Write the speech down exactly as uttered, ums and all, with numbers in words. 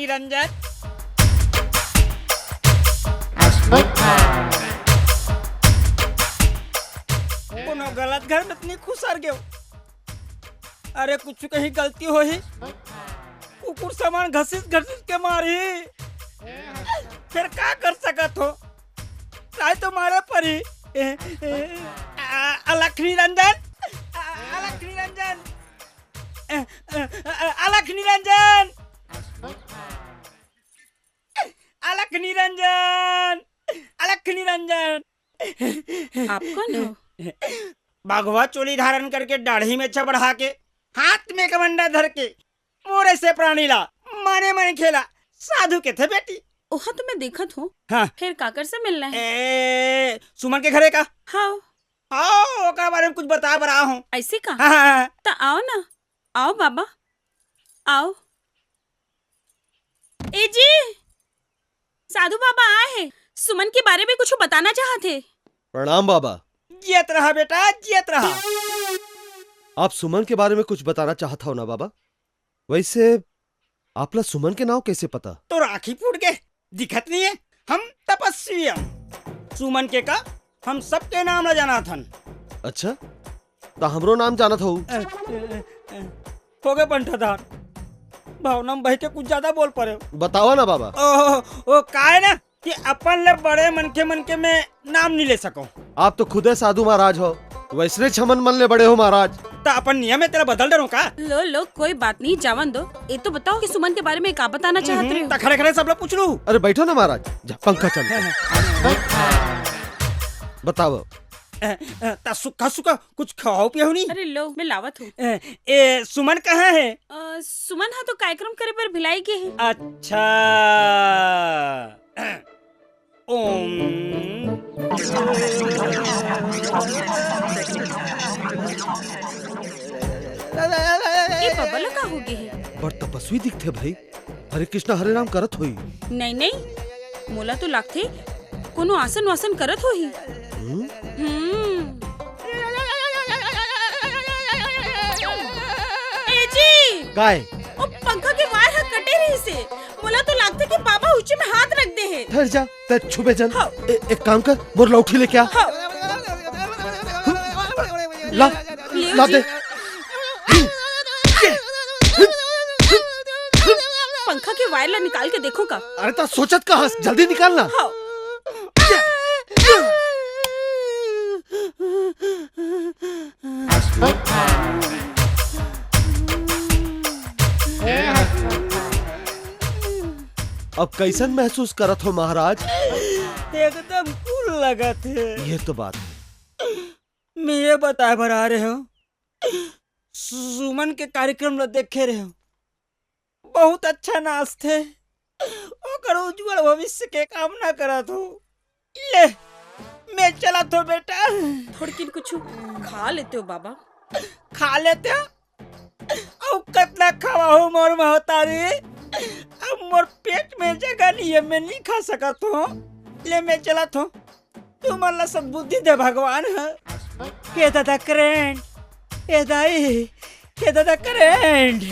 निरंजन। कोनो गलत घर में तो नहीं खुसर गयो? अरे, कुछ कहीं गलती होही, कुकुर समान घसीट घसीट के मारही, फिर का कर सकत हो? ताई तो मारे परी। ए, ए, आ, अलख निरंजन, आ, अलख निरंजन, ए, ए, ए, अलख निरंजन, अलख निरंजन, अलख निरंजन। आप कौन हो? बघवा चोली धारण करके दाढ़ी में छबड़ा के, हाथ में कमंडा धर के मोरे से प्राणी ला माने मन खेला, साधु के थे बेटी। ओहा तो मैं देखत हूँ। हाँ। फिर काकर से मिलना है? ए, सुमन के घरे का। हाँ। आओ, ओकर बारे में कुछ बता बर आए हूँ। ऐसे का? हाँ, हाँ, हाँ। त आओ ना, आओ बाबा, आओ। ए जी, साधु बाबा आए हैं, सुमन के बारे में कुछ बताना चाहत हे। प्रणाम बाबा। जियत रहा बेटा, जियत रहा। आप सुमन के बारे में कुछ बताना चाहत हो ना बाबा? वैसे आपला सुमन के नाव कैसे पता? तोर आँखी फूट गे, दिखत नहीं है? हम तपस्वी हम। सुमन के का, हम सबके नाम ला जानत हन। अच्छा, त हमरो नाम जानत हो? अ, अ, अ, हो गे पंठाधार, भावना में बह के कुछ ज्यादा बोल परे। बतावा ना बाबा। ओ, ओ, काय ना कि अपन ले बड़े मनखे मन के मैं नाम नहीं ले सकूं। आप तो खुदे साधु महाराज हो, वैसने छमन मन ले बड़े हो महाराज। त अपन नियम में तेला बदल डरूं का? लो लो, कोई बात नहीं, जावन दो। ये तो बताओ कि सुमन के बारे में का बताना चाहत रहे हो? त खड़े खड़े सब लोग पूछ लूं। अरे बैठो ना महाराज, जा पंखा चल। बताओ। अ, अ, त सुखा सुखा कुछ खाओ पियो नहीं? अरे लो, मैं लावत हूँ। अ, ए, सुमन कहाँ है? अ, सुमन हा तो कार्यक्रम करे बर भिलाई गे हे। अच्छा। ओम। ए बाबा ला का हो गे हे? बड़ तपस्वी दिखथे भाई, हरे कृष्णा हरे राम करत होही। नहीं नहीं, मोला तो लागथे कोनो आसन वासन करत होही। हम्म? हम्म। ए जी, काय? ओ पंखा के वायर ह कटे रहिस हे। मोला तो लागथे कि बाबा उची में हाथ रख दे हे। ठहर जा, तैं छुबे झन। हाँ। ए, एक काम कर, मोर लौठी लेके आ। हाँ। ला, ले ला जी। दे। पंखा के वायर ला निकाल के देखो का। अरे त सोचत का हस, जल्दी निकाल ना। हाँ। अब कैसन महसूस करत हो महाराज? एकदम cool लगत हे। ये तो बात हे। मैं ये बताए बर आ रहे हो, सुमन के कार्यक्रम ला देखे रहे हो, बहुत अच्छा नाचथे, ओकर उज्जवल भविष्य के कामना करत हो। ले, मैं चलत हो बेटा। थोड़किन कुछ खा लेते हो बाबा। खा लेते हो? अउ कतना खवाहू मोर महतारी, अब मोर पेट में जगह नहीं है, मैं नहीं खा सकत हो। ले मैं चलत हो, तुमन ला सद्बुद्धि दे भगवान ह। हे दादा करेंट, हे दाई, हे दादा करेंट।